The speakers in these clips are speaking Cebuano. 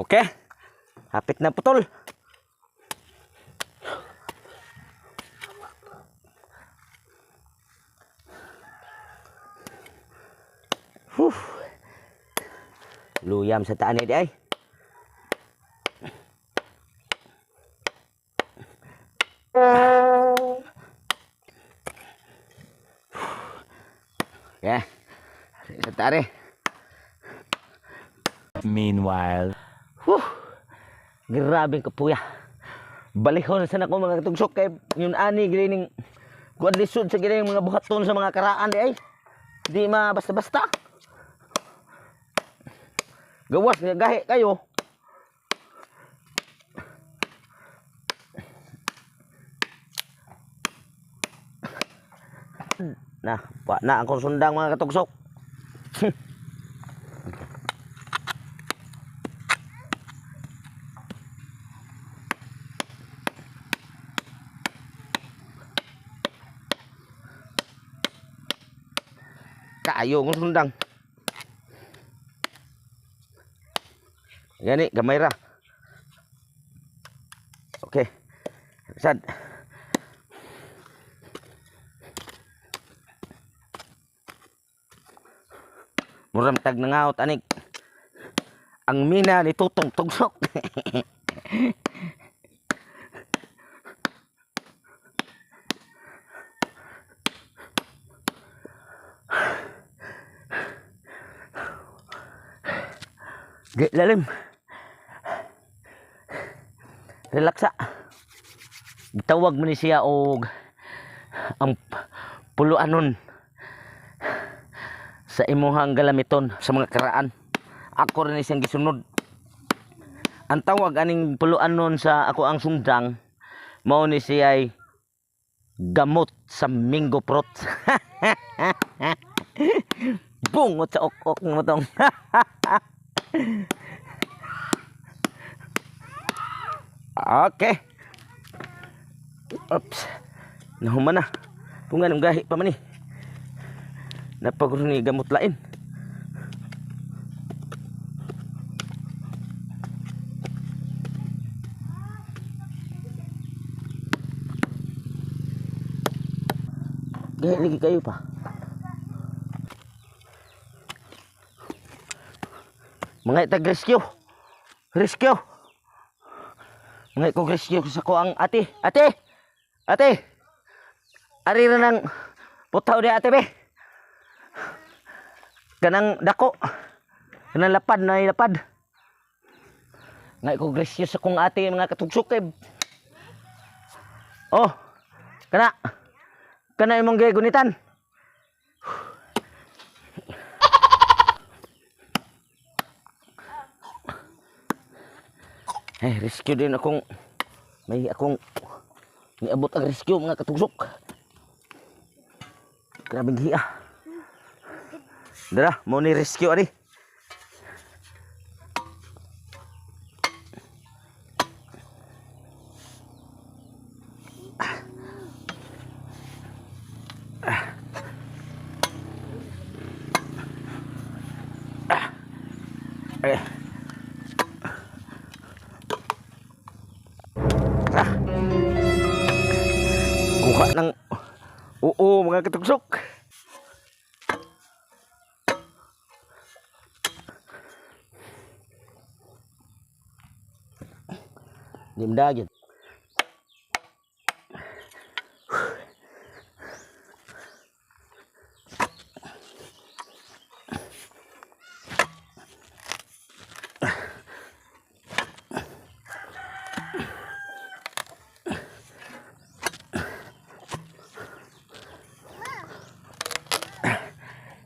Okay. Hapit na putol. Whew. Luyam sa taan di ay. Yeah. Sa tare. Meanwhile. Whew. Grabe kapuya. Balihon sa nako mga katugsok kay yun ani grining kuan lisod sa gining mga buhaton sa mga karaan di ay. Di ma basta-basta. Gawas nga gahi kayo. Na, wa na akong sundang, mga katugsok. Kaayo kong sundang. Gani, gamay ra. Okay. Sad. Muram tag nangaot anik. Ang mina ni Tutong Tugsok. Lalim. Relaxa. Tawag mo ni siya og ang puluanon sa imuhang galamiton sa mga karaan. Ako rin siyang gisunod. Ang tawag aning puluanon sa ako ang sundang mao ni siya ay gamot sa Mingo Prot. Bungot sa ok-ok mo tong. Okay. Oops. Nahuman na. Kung anong gahi pa man eh. Napagro ni gamot lain. Gahi lagi kayo pa. Mga itag rescue. Rescue. Mga ikog rescue sa ko ang ate. Ate! Ate! Ari ra nang putaw di ate be. Kanang dako. Kanang lapad na lapad. Nga ikog rescue sa kong ate, mga katugsukib. Oh. Kana. Kana imong gigunitan. Eh, rescue din akong may akong niabot ang rescue, mga katugsok. Grabeng hiya. Dara, mo ni rescue ani. Eh. Ah. Kuha ng oo, mga katugsok. Nimdagit.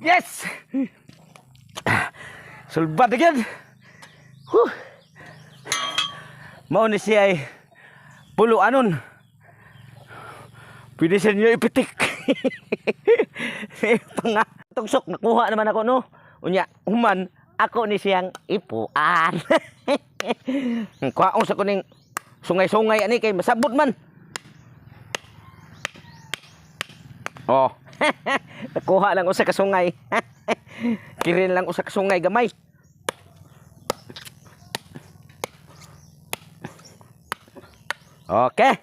Yes! Sulbad again. Whew. Mao ni siya ay pulo anon. Pwede sa inyo ipitik. Panga. Tugsok, nakuha naman ako, no? Unya, human, ako ni siyang ipuan. Kuhaon sa kuning sungay-sungay ani kay masabot man. Oh. Nakuha lang usa ka sungay. Kirin lang usa ka sungay gamay. Okay.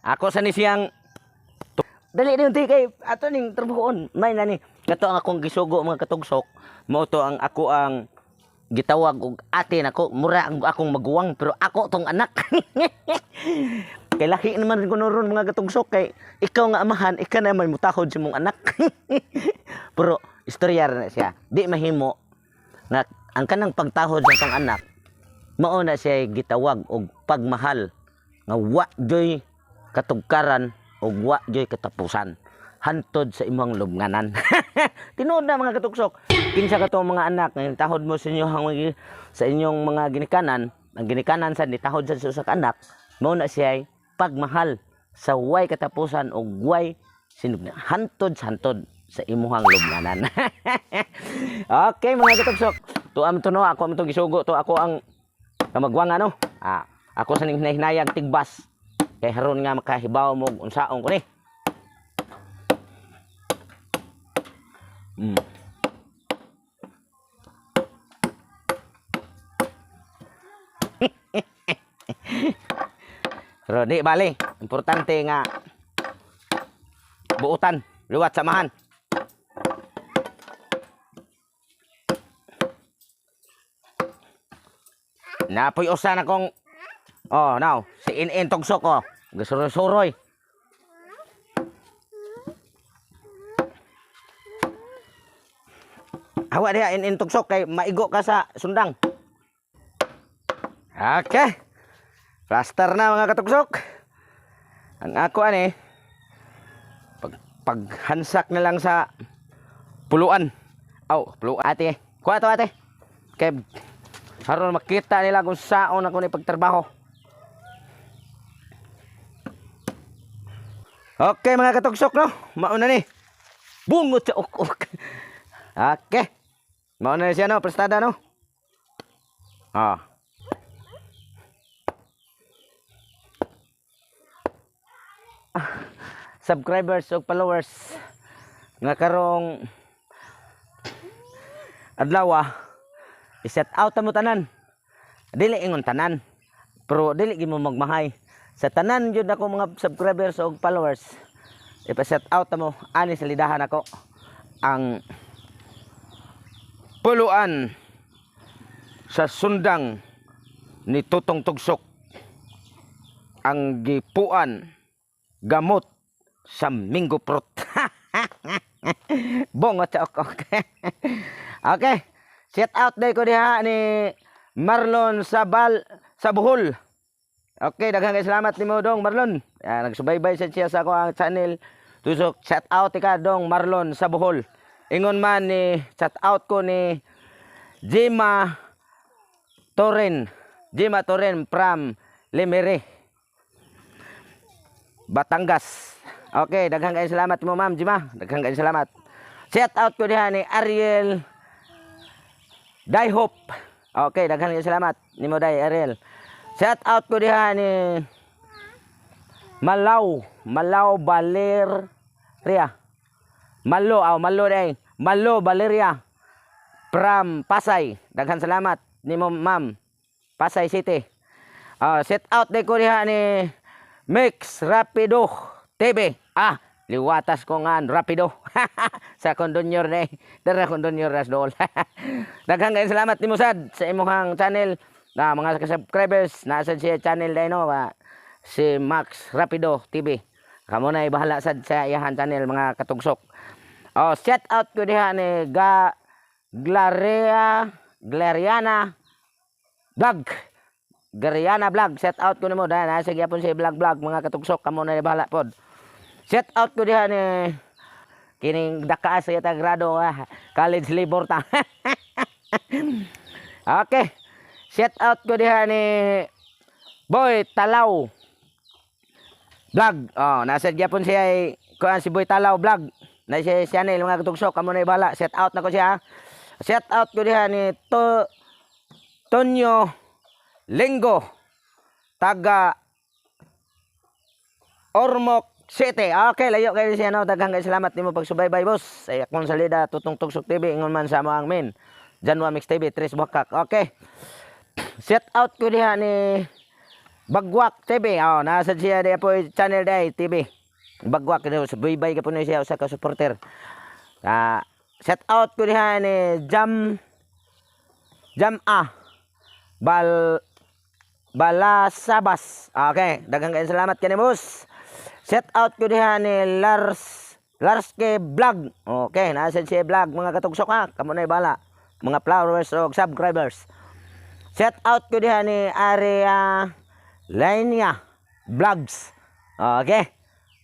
Ako sa ni siyang dali ni unti kay ato ning trabahoon. May na ni kato ang akong gisugo, mga katugsok. Mao to ang ako ang gitawag og ate nako, mura ang akong maguwang pero ako tong anak. Kay lahi naman rin kuno ron, mga katugsok, kay ikaw nga amahan, ikaw na may mutahod sa imong anak. Pero istorya ra na siya. Di mahimo nga ang kanang pagtahod sa tong anak mao na siya gitawag og pagmahal nga wa joy katugkaran ug wa joy katapusan hantod sa imong lubnganan. Tinuod na, mga katugsok. Kinsa ka mga anak nga tahod mo sa inyong sa inyong mga ginikanan, ang ginikanan sa nitahod sa usa ka anak, mao na siya pagmahal sa way katapusan ug way sinugna hantod sa hantod sa imuhang lubnganan. Okay, mga katugsok. Tuam to no, ako ang itong gisugo to, ako ang kamagwang ano. Ah, ako sa ning hinahinayag tigbas. Kay haron nga makahibaw mo unsaon ko ni. Pero di bali, importante nga buutan, liwat samahan. Napoy usa na kong. Oh, now, si In-In Tugsok oh. Gasuroy-suroy. Hawa diha, In-In Tugsok, kay maigo ka sa sundang. Okay. Plaster na, mga katugsok. Ang ako ani paghansak na lang sa puluan. Aw, puluan ate. Kuha to, ate. Kay haron makita nila kung saon ako ni pagtrabaho. Okay, mga katugsok no. Mauna ni. Bungot sa ok-ok. Okay. Mauna ni siya no, prestada no. Ah. Subscribers ug followers nga karong adlaw i-set out mo tanan, dili ingon tanan pero dili gyud mo magmahay sa tanan jud ako mga subscribers ug followers, ipa-set out mo ani sa lidahan ako ang puluan sa sundang ni Tutong Tugsok, ang gipuan gamot sa Minggo Prot. Bongo sa ok. Okay. Shout out day ko diha ni Marlon Sabal sa Bohol. Okay, daghang kay salamat nimo, Dong Marlon. Ah, nagsubaybay sa siya sa ako ang channel. Tusok, shout out ka, Dong Marlon sa Bohol. Ingon man ni shout out ko ni Jima Toren. Jima Toren from Limere, Batangas. Okay, daghang kay salamat mo, Ma'am Jima. Daghang kay salamat. Shout out ko diha ni Ariel Dayhop. Okay, daghang kay salamat nimo day, Ariel. Shout out ko diha ni Malaw, Malaw Valeria. Malo, aw Malo day. Malo Valeria from Pasay. Daghang salamat nimo, Ma'am. Pasay City. Shout out day ko diha ni Mix Rapido TV. Ah, liwatas ko nga Rapido sa kondonyor na eh. Dara kondonyor ras dool. Daghang kayong salamat nimo sad sa imong channel na mga subscribers nasa siya channel dai no ba, si Max Rapido TV. Kamo na bahala sad sa iyahan channel, mga katugsok. Oh, shout out ko diha ni Ga Glarea Glariana Vlog. Gariana Vlog, shout out ko nimo dahil nasa gyapon si vlog vlog, mga katugsok, kamo na bahala pod. Shout out ko diha ni kining dakaas sa yata grado ah, college labor ta. Okay. Shout out ko diha ni Boy Talaw Vlog. Oh, nasa gyapon siya ay kuan si Boy Talaw Vlog. Na siya channel, mga katugsok, kamo na bahala. Shout out na ko siya. Shout out ko diha ni to Tonyo Linggo taga Ormoc City. Okay, layo kayo siya no. Daghang kay salamat nimo pagsubaybay, boss. Ay akong salida Tutong Tugsok TV, ingon man sa among main. Janwa Mix TV, Tres Bakak. Okay. Shout out ko diha ni Bagwak TV. Oh, nasa siya di po channel day TV. Bagwak sa buybay ka po na siya usa ka supporter. Ah, shout out ko diha ni Jam Jam A Bal Balasabas. Okay, daghang kayong salamat kani, boss. Shout out ko diha ni Lars Lars K Vlog. Okay, nasa siya vlog, mga katugsok, ha. Kamo na bala. Mga followers o subscribers. Shout out ko diha ni Aria Lainia Vlogs. Okay.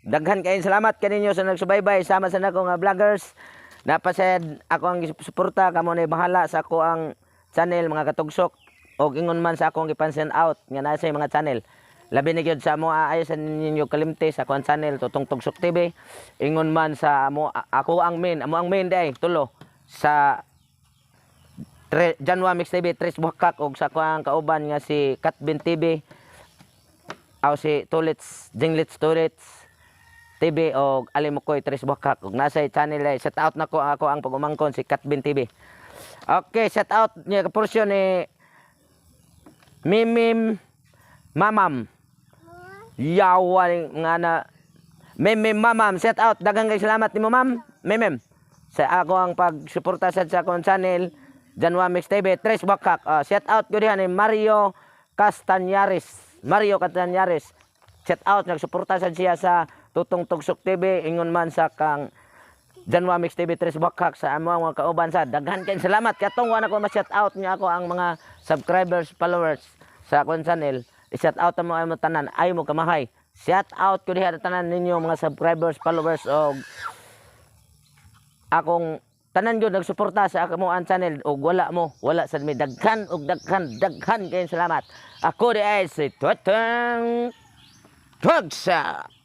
Daghan kayong salamat kaninyo sa nagsubaybay sama sa nako nga vloggers. Napased ako ang suporta, kamo na bahala sa ako ang channel, mga katugsok, og ingon man sa akong gipan-send out nga nasa mga channel. Labi ni gyud sa amo ay sa ninyo kalimti sa akong channel Tutong Tugsok TV. Ingon man sa amo ako ang main, amo ang main day tulo sa Janwa Mix TV, Tres Buhakak, og sa akong kauban nga si Katbin TV aw si Tulits Jinglits Tulits TV og Alimukoy Tres Buhakak og nasa channel ay shout out nako ako ang pag-umangkon si Katbin TV. Okay, shout out niya ka porsyon ni Mimim Mamam. Yawa nga na Mimim Mamam, shout out, daghang kay salamat nimo, ma'am. Mimim. Sa ako ang pagsuporta sa akong channel Janwa Mix TV Tres Buhakak. Shout out ko diha ni Mario Castañares. Mario Castañares. Shout out, nagsuporta sad siya sa Tutong Tugsok TV, ingon man sa kang Janwa Mix TV Tres Buhakak, sa amo ang mga kauban sa daghan kay salamat katong wa na ko ma-shout out niya ako ang mga subscribers, followers sa akong channel. I-shout out mo ay mo tanan ay mo kamahay. Shout out ko diha tanan ninyo mga subscribers, followers og akong tanan gyud nagsuporta sa akong ang channel og wala mo wala sad mi. Daghan og daghan daghan kayong salamat. Ako di ay si Tutong Tugsa.